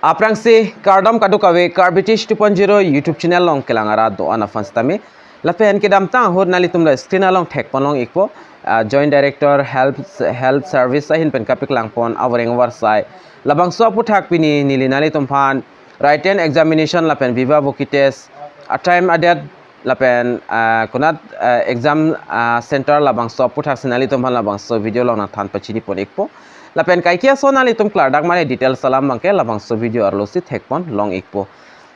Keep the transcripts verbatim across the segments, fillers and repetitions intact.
Aphrangsi kardom kadokave Karbi Teach two point zero YouTube channel along kelang arat do-an aphan sitame. Lapen kedamtang ahut nanglitum la screen along thekponlong ikpo, ah, Joint Director Health, Health Service ahin pen kapaklangpon avoreng avarsai. Labangso aputhak pini neli nanglitum aphan written examination lapen viva voce test a-time adet lapen, ah, konat, ah, exam, ah, center labangso aputhak si nanglitum aphan labangso video along nangthan pachinipon ikpo. Lapen kaike ason nanglitum klardak mane details alam abangke labangso video arlo si thekponlong ikpo.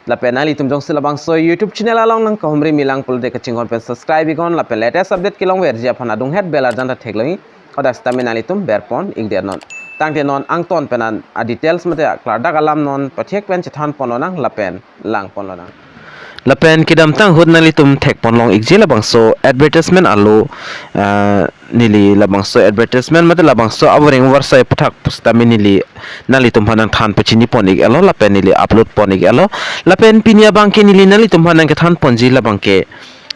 Lapen nanglitum jongsi labangso YouTube channel along nangkahumri milang pulote kachinghon pen subscribe iknon lapen latest update kelongverji aphan adunghet bell arjan ta theklong ik. Hadak sitame nanglitum berpon ikdet non. Tangte non angton pen an a-details mate klardak alam non pathek pen chethanponlonang lapen langponlonang. Lapen kedamtang ahut nanglitum thekponlong ikji labangso advertisement alo, ah, neli labangso advertisement mate labangso avoreng avarsai aputhak sitame neli nanglitum aphan nangthan pachinipon ik-etlo lapen neli upload pon ik-etlo. Lapen pini abangke neli nanglitum aphan nangkethanponji labangke,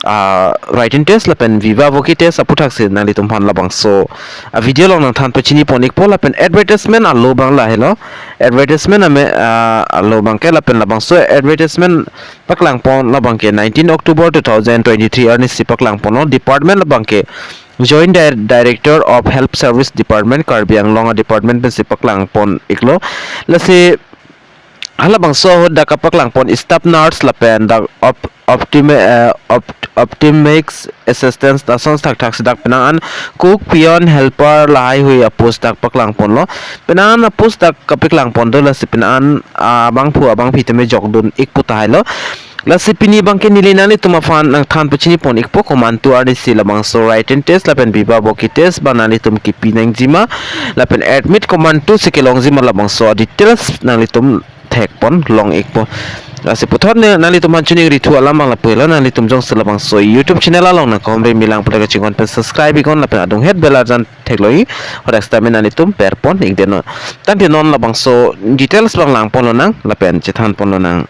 ah, written test lapen viva voce test aputhak si nanglitum aphan labangso a-video along nangthan pachinipon ikpo. Lapen advertisement alo abang lahelo. Advertisement ame, ah, alo abangke lapen labangso advertisement paklangpon labangke nineteen October two thousand twenty-three arni si paklangponlo. Department labangke Joint Di-, Director of Health Service Department, Karbi Anglong a-department pensi paklangpon iklo. Lasi halabangso ahut dak kapaklangpon staff nurse lapen dak op-, optime-, eh, op-, optometric assistant lason thakthak si dak penang an cook, peon, helper lahaihui a-post dak paklangponlo. Penang an a-post dak kapaklangpon do, lasi penang an, ah, abangphu abangphi tame jokdun ik pu tahailo. Lasi pini abangke neli nanglitum aphan nangthan pachinipon ikpo komantu arni si labangso written test lapen viva voce test abang nanglitum kipi nangjima lapen admit komantu si kelongjima labangso details nanglitum thekponlong ikpo. Lasi puthot ne nanglitum aphan choningrithu alam abang lapu-elo, nanglitum jongsi labangso YouTube channel along nangkahumri milang pulote kachinghon pen subscribe iknon lapen adunghet bell arjan theklong ik. Hadak sitame nanglitum berpon ikdet non. Tangte non labangso details abang langponlonang lapen chethanponlonang.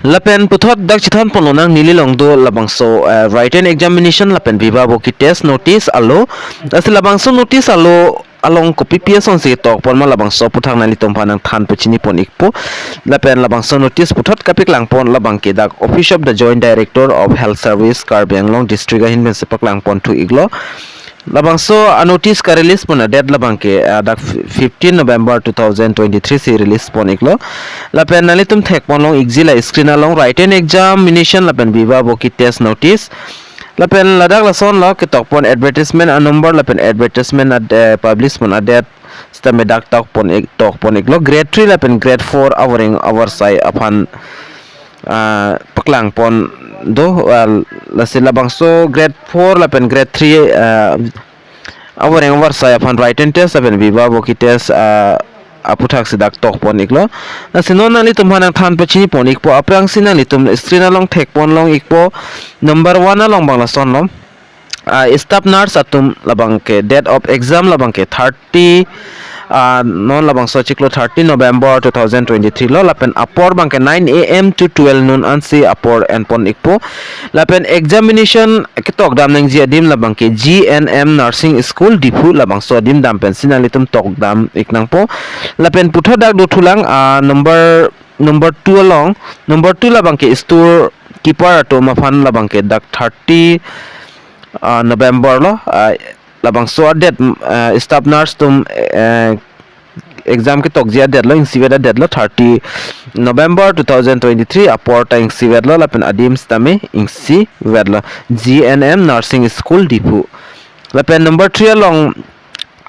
Lapen puthot dak chethanponlonang neli along do labangso, eh, written examination lapen viva voce test notice alo. Lasi labangso notice alo along kopipi asonsi tokpon ma labangso aputhak nanglitum aphan nangthan pachinipon ikpo. Lapen labangso notice puthot kapaklangpon labangke dak Office of the Joint Director of Health Service Karbi Anglong District ahin pensi paklangponthu iklo. Labangso a-notice ka-release pon a-date labangke, ah, dak fifteen November two thousand twenty-three si release pon iklo. Lapen nanglitum thekponlong ikji la screen along written examination lapen viva voce test notice. Lapen ladak lasonlo ketokpon advertisement a-number lapen advertisement a-, eh, publish pon a-date sitame dak tokpon ik, tokpon iklo. Grade three lapen grade four avoreng avarsai aphan, ah, paklangpon do, ah, lasi labangso grade four lapen grade three, ah, avoreng avarsai aphan written test lapen viva voce test, ah, aputhak si dak tokpon iklo. Lasi non nanglitum aphan nangthan pachinipon ikpo, aphrangsi nanglitum screen along thekponlong ikpo. Number one along abang lasonlo. Ah, staff nurse atum labangke date of exam labangke thirty, ah, non labangso achiklo thirty November two thousand twenty-three lo, lapen apor abangke nine A M to twelve noon ansi apor enpon ikpo. Lapen examination ketokdam nangji adim labangke G N M Nursing School Diphu labangso adim dam pensi nanglitum tokdam ik nangpo. Lapen puthot dak dothulang, ah, number, number two along, number two labangke store keeper atum aphan labangke dak thirty, ah, November lo, ah, labangso a-date, ah, staff nurse atum, eh, exam ketokji a-date lo, ingsivet a-date lo thirty November two thousand twenty-three, apor ta ingsivetlo lapen adim sitame ingsivetlo, G N M Nursing School Diphu. Lapen number three along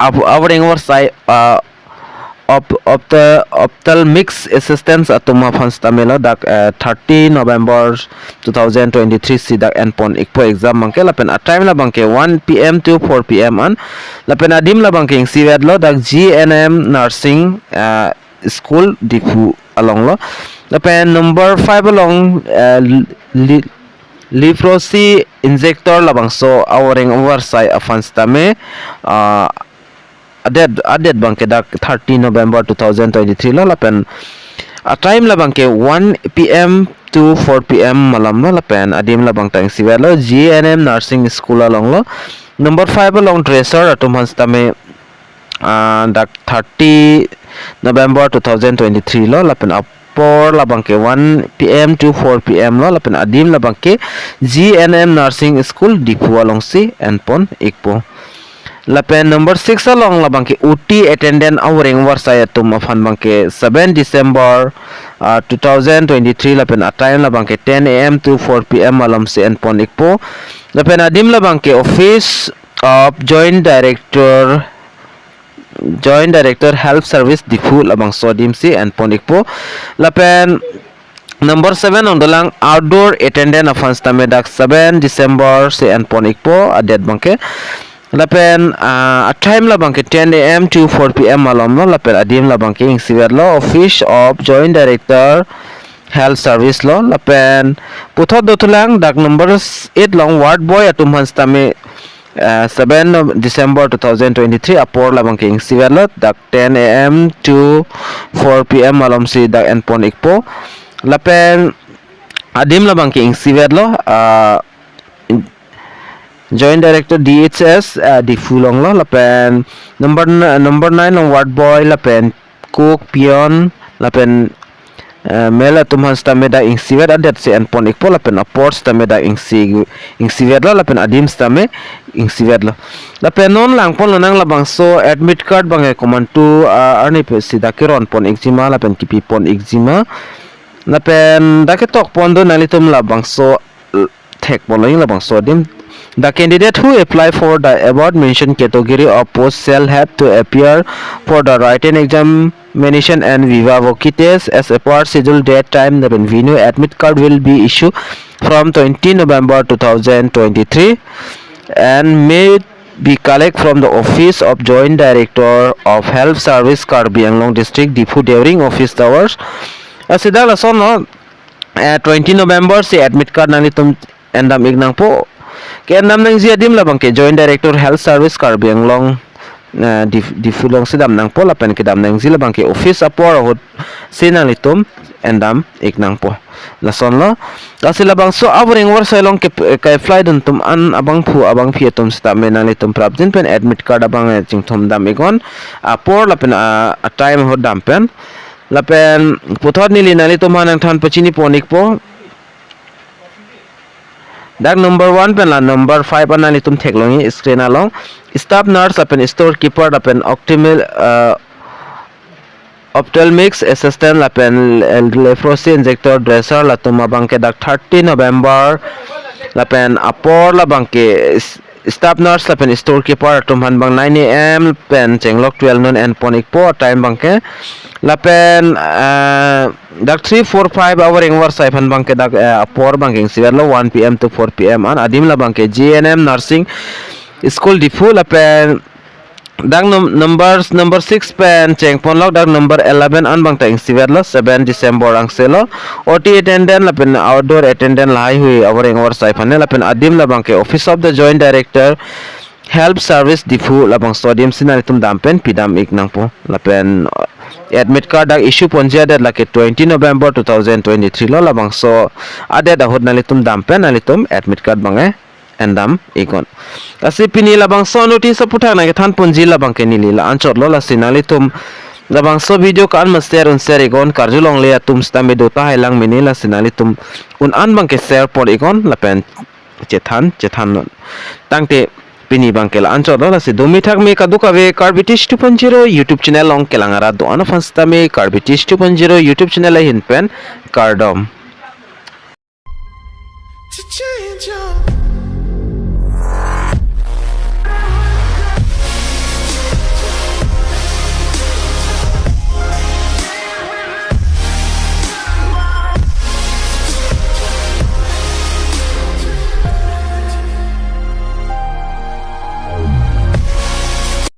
ap-, avoreng avarsai, ah, op-, opta-, ophthalmics assistants atum aphan sitame lo dak, eh, thirty November two thousand twenty-three si dak enpon ikpo exam abangke, lapen a-time labangke one P M to four P M an. Lapen adim labangke ingsivetlo dak G N M Nursing, eh, School Diphu along lo. Lapen number five along, eh, li-, leprosy injector labangso avoreng avarsai aphan sitame, ah, a-date, a-date abangke dak thirty November two thousand twenty-three lo, lapen a-time labangke one P M to four P M malom lo, lapen adim labang ta ingsivetlo G N M Nursing School along lo. Number five along dresser atum aphan sitame, ah, dak thirty November two thousand twenty-three lo, lapen apor labangke one P M to four P M lo, lapen adim labangke G N M Nursing School Diphu alongsi enpon ikpo. Lapen number six along labangke O T attendant avoreng avarsai atum aphan bangke seven December, ah, two thousand twenty-three, lapen atime labangke ten A M to four P M malomsi enpon ikpo. Lapen adim labangke Office of Joint Director, Joint Director Health Service Diphu labangso adimsi enpon ikpo. Lapen number seven along dolang outdoor attendant aphan sitame dak seven December si enpon ikpo, adet bangke. Lapen, ah, atime labangke ten A M to four P M malomlo, lapen adim labangke ingsivetlo, Office of Joint Director Health Service lo. Lapen puthot dothulang dak number eight along ward boy atum aphan sitame, ah, seven December two thousand twenty-three apor labangke ingsivetlo, dak ten A M to four P M malomsi dak enpon ikpo. Lapen adim labangke ingsivetlo, ah, Joint Director D H S, ah, Diphu alonglo. Lapen number n-, number nine along ward boy, lapen cook, peon, lapen, ah, male atum aphan sitame dak ingsivet, adetsi enpon ikpo, lapen apor sitame dak ingsi, ingsivetlo, lapen adim sitame ingsivetlo. Lapen non langponlonang labangso admit card bangke komantu, ah, arni pusi dak keronpon ikjima lapen kipipon ikjima. Lapen dak ketokpon do nanglitum labangso, eh, thekponlo labangso adim. The candidate who apply for the above mentioned category of post shall have to appear for the written examination and viva voce test as per schedule, date, time, lapen venue. Admit card will be issued from twenty November two thousand twenty-three and may be collect from the Office of Joint Director of Health Service, Karbi Anglong District, Diphu, during office hours. Lasi dak lasonlo, eh, twenty November si admit card nanglitum endam ik nangpo. Ke-endam nangji adim labangke Joint Director Health Service Karbi Anglong, eh, Dif-, Diphu alongsi dam nangpo, lapen kedam nangji labangke office apor ahutsi nanglitum endam ik nangpo. Lasonlo. Lasi labangso avoreng avarsai along ke, ke-apply dun atum an abangphu abangphi atum sitame nanglitum prapjin pen admit card abang, eh, chingthum dam iknon. Apor lapen, ah, atime ahut dam pen. Lapen puthot neli nanglitum aphan nangthan pachinipon ikpo. Dak number one pen la number five an nanglitum theklongji screen along. Staff nurse lapen storekeeper lapen optimal, ah, ophthalmics assistant lapen le-, leprosy injector, dresser latum abangke dak thirty November, lapen apor labangke s-, staff nurse lapen storekeeper atum aphan bang nine A M pen chenglok twelve noon enpon ikpo, time bangke. Lapen, eh, dak three, four, five avoreng avarsai aphan bangke dak, eh, apor bangke ingsivetlo one P M to four P M an, adim labangke G N M Nursing School Diphu, lapen dak num-, numbers, number six pen chengponlok, dak number eleven an bangta ingsivetlo, seven December angselo. O T attendant lapen outdoor attendant lahaihui avoreng avarsai aphan, lapen adim labangke Office of the Joint Director Health Service Diphu labangso adimsi nanglitum dam pen pidam ik nangpo. Lapen, eh, admit card dak issue ponji adet lake twenty November two thousand twenty-three lo, labangso adet ahut nanglitum dam pen nanglitum admit card bang, eh, endam iknon. Lasi pini labangso notice aphuthak nangkethan ponji labangke neli la-anchotlo, lasi nanglitum labangso video ko-an ma share un share iknon, karjulongle atum sitame do tahai lang mene, lasi nanglitum un-an bangke share pon iknon lapen chethan chethannon. Tangte pini bangke la-anchotlo, lasi do mithak me kadokave Karbi Teach two point zero YouTube channel along kelang arat do-an aphan sitame Karbi Teach two point zero YouTube channel ahin pen kardom.